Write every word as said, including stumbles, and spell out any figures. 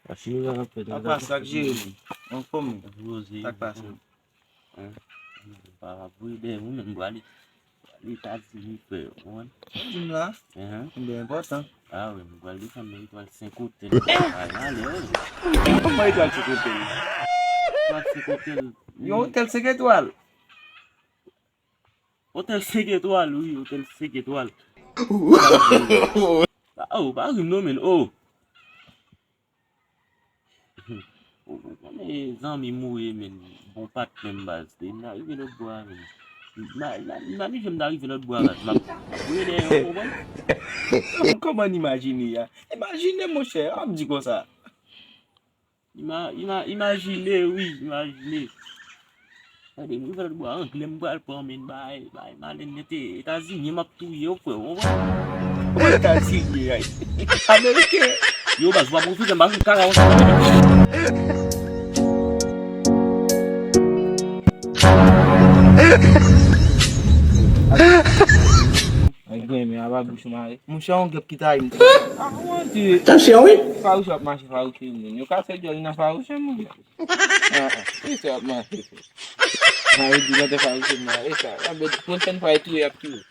Sa k pase, sa k jere nou? Anfòm wi. Sa k pase? Hein? Pa, pa, pou ede ou menm, bwa li. Bwa li Etazini, frè. Ou konprann? Di m la. Hein? Konbyen enpòtan? Ah wi, m pral desann nan etwal senk otèl. Ay, ale, wi. Kòman etwal senk otèl? Etwal senk otèl. Yon otèl senk etwal? Otèl senk etwal, wi, otèl senk etwal. Ah, oh, pa ri m non, men, oh. Ou, ou konnen zanmi m ou ye, men, bon patnè m baz. Depi m ta rive lòt bò a, men. M a, m a, m a, m a rive lòt bò a, baz. M ap, m ap voye dèyè w, ou konprann? Kòman n imajine a? Imajine, monchè, w ap di konsa. Ima-, ima-, imajine, wi, imajine. Gade, m rive lòt bò a, anglè m pral pran, men, bay, bay, malen nèt, Etazini, m ap touye w, frè, w konprann? Kòman Etazini, ay? Ameriken. Yo, baz, w ap refize m, baz, m kara w. Ay, gen, men, aba bouch ou mare. Monchè, yon gèp ki ta ye m. Ah, mon Dieu. Tansyon, wi. Farouche ap mache, farouche moun. Yo ka fè djòl nan farouche moun. Ah, ah. Ki sa ap mache? Mare di nan te farouche moun. E sa, a bèt, pwochèn fwa, e touye, y ap touye.